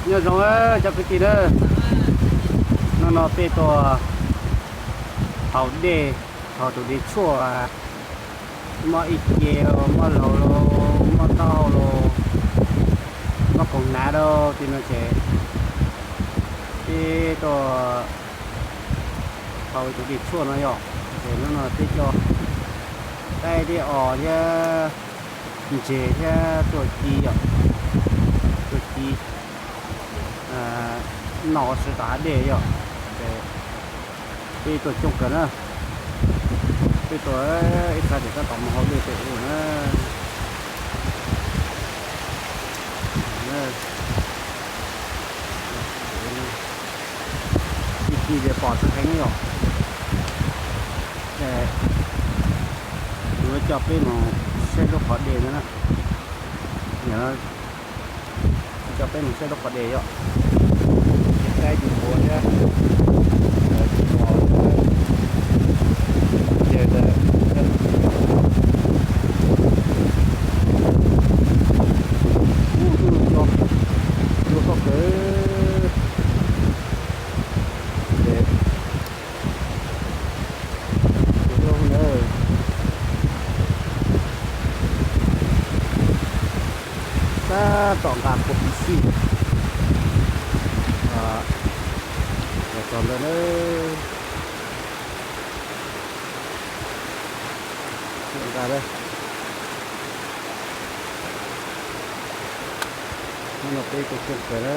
Nyob zoo cov kwv tij na, hnub no peb tuaj haus dej, haus tus dej tshuaj, muaj ib ce, muaj laus los, muaj taub hau los, muaj koom hnav rau tim no ces peb tuaj haus tus dej tshuaj no yom. Ces hnub no peb coj taib thiab os thiab ntses thiab tuaj ci yom, tuaj ci noj sawv tom hav dej yom. Ces peb tuaj coob kawg na, peb tuaj ib txhia ces tab tom mus haus dej pem ub na. Ib ci ces pom txawv heev yom. Ces yuav coj peb mus saib lub qhov dej ntawd na. Coj peb mus saib lub qhov dej yom. Ces saib tus ua thiab, tus ua thiab, ces ub, tus ua koj kawg. Ces tus ua na, tab tom nqa kua pis xij los txog ntawd na. Nqa, hnub no peb tuaj coob kawg na.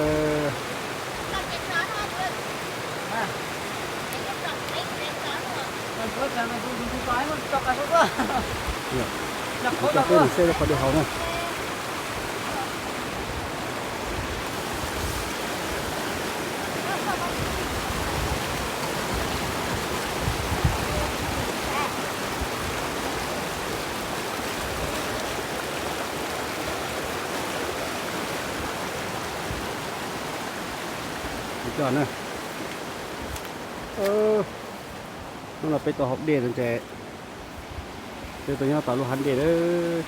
Coj peb mus saib lub qhov dej haus na. Coj na. Hnub no peb tuaj haus dej no ces peb tuaj nyob tom lub hav dej na,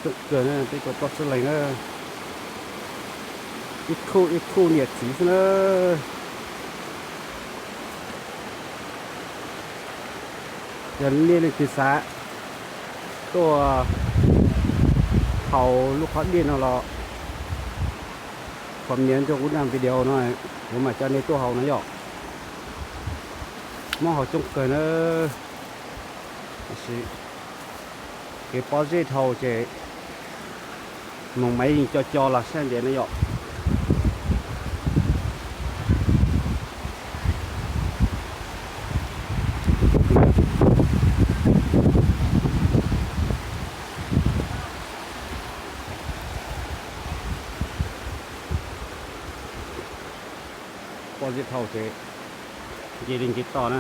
coob kawg na, peb tuaj plaub tsib leeg na. Ib khub ib khub niam txiv xwb na. Yog nej leej twg xav tuaj haus lub qhov dej no los comment rau kuv daim video no, kuv mam coj nej tuaj haus no yom. Hmoob haus coob kawg na. Tiam sis kev pob zeb dhau ces moos maiv yeej co co los sab ntiav na yom. Pob zeb dhau ces nce li nce toj na,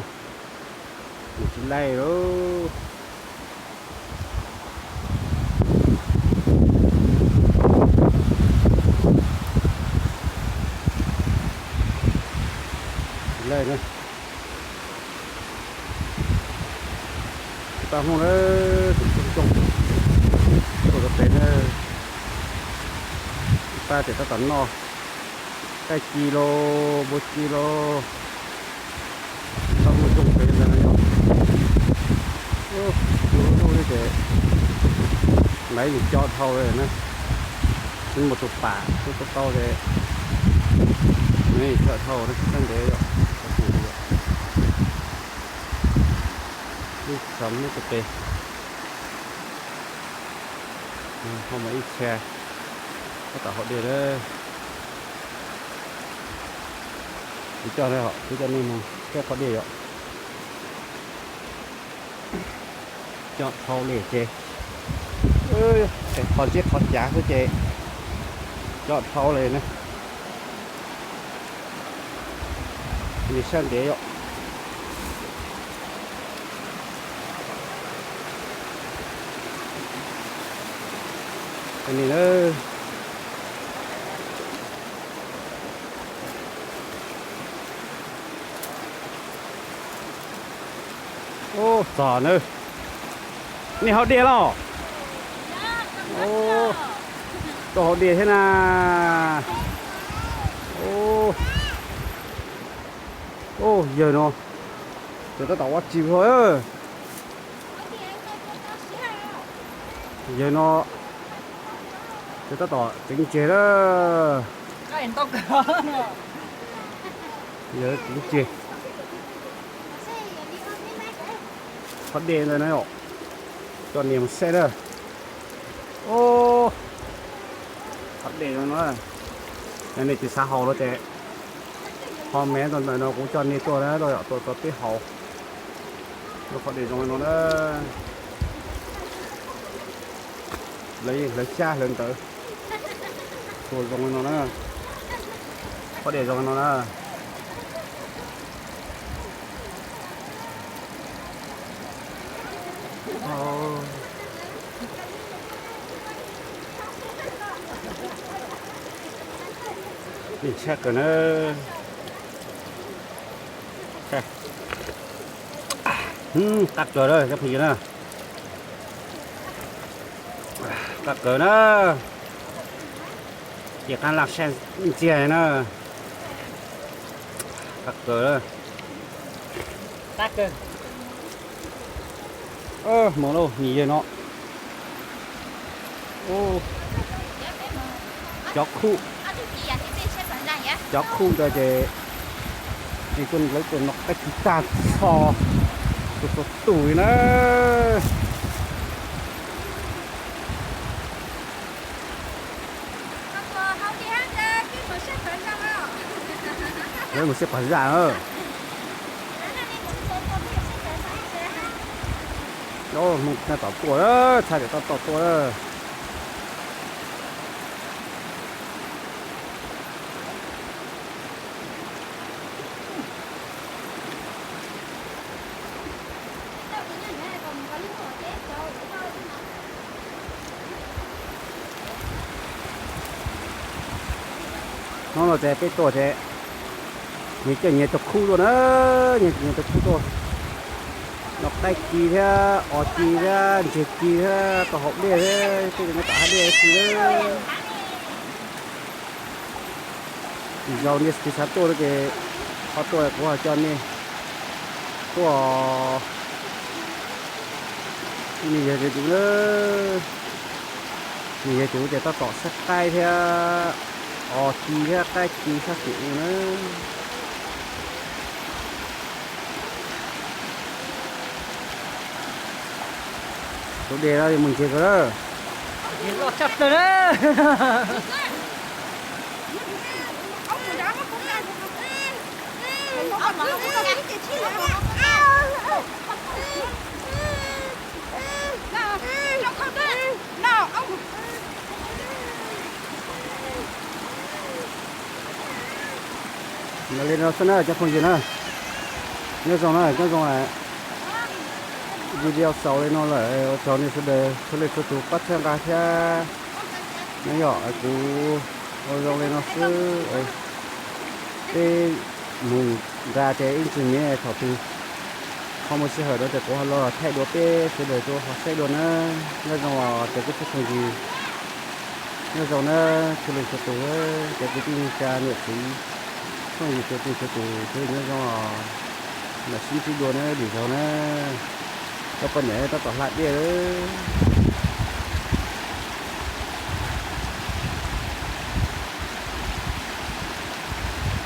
nws tsis laij lauj. Tsis laij na. Pab Hmoob na, tus coob coob tuaj rau pem na, pab tias tab tom noj taij ci los npua ci los, tau muaj coob pem ntawd na yom. Tus lub ntuj li ces maiv yeej co dhau li na, tsis muaj tus pam tub tau tau ces maiv yeej co dhau na, sab ntev yom, tus pam li yom. Lub xav muab tus pem ho mas ib txhia tab tom haus dej lawm. Kuv coj, kuv coj nej mus saib qhov dej yom. Co dhau li ces, qhov zeb qhov cav xwb ces co dhau li na. Nws sab ntev yom. Ni na. Ub, txog na. Nej haus dej los? Tuaj haus dej thiab na. Ub, Yawg no ces tab tom ua tsis hlo. Yawg no ces tab tom tseev ceg na. Yawg tseev ceg. Qhov dej ntawd na yom, coj nej mus saib na. Qhov dej no, nej tsis xav haus los ces ho me ntawm no kuv coj nej tuaj na, tuaj txog peb haus. Qhov dej zoo li no na. Lawv yeej hlawv xyab hlawv ntawv tua zoo li no na. Qhov dej zoo li no na. Yeej tshaj kawg na. Qab kawg na cov phooj ywg na. Qab kawg na. Ces qab laj saib ntxiag na. Qab kawg na. Hmo lauj, nyiam yawg no. Cov khuj, cov khuj ntawd ces lawv tuaj noj qaib kis tag txho, tuaj txog tus li na. Lawv mus saib pab zaj na. Tab tom tuaj, txhais tias tab tom tuaj. Hnub no ces peb tuaj ces nyias coj nyias tus khub tuaj na, nyias coj nyias tus khub tuaj. Noj qaib ci thiab os ci thiab ntseg ci thiab tau haus dej thiab tej no tom hav dej ci lawm. Zaum nej tsis xav tuaj no ces ho tuaj kuv ho coj nej tuaj. Nws yog ces, nws yog ces ua cas tab tom saib qaib thiab os ci thiab qaib ci sab tim u na. Tus dej no mus ntseg kawg na. Loj tshaj plaws na. Li no xwb na cov phooj ywg na, nyob zoo na, nyob zoo. Video xaus li no lawm, ua tsaug nej sawv daws txhua leej txhua tus pab txhawb nqa thiab. Nyob zoo, kuv ua zoo li no xwb. Peb mus nrad ces ib ntsis me thaum twg ho muaj sij hawm no ces kuv ho los thaij dua peb sawv daws tuaj ho saib dua na. Nyob zoo os cov kwv tij phooj ywg. Nyob zoo na, txhua leej txhua tus, cov kwv tij neej tsa niam txiv phooj ywg txhua leej txhua tus, nyob zoo os. Mam sib ntsib dua na, lwm zaug na. Koj poj niam tab tom hla dej lawm.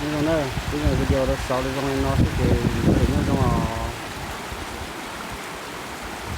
Nyob zoo na, peb video xaus li zoo li no xwb ces sawv daws nyob zoo os.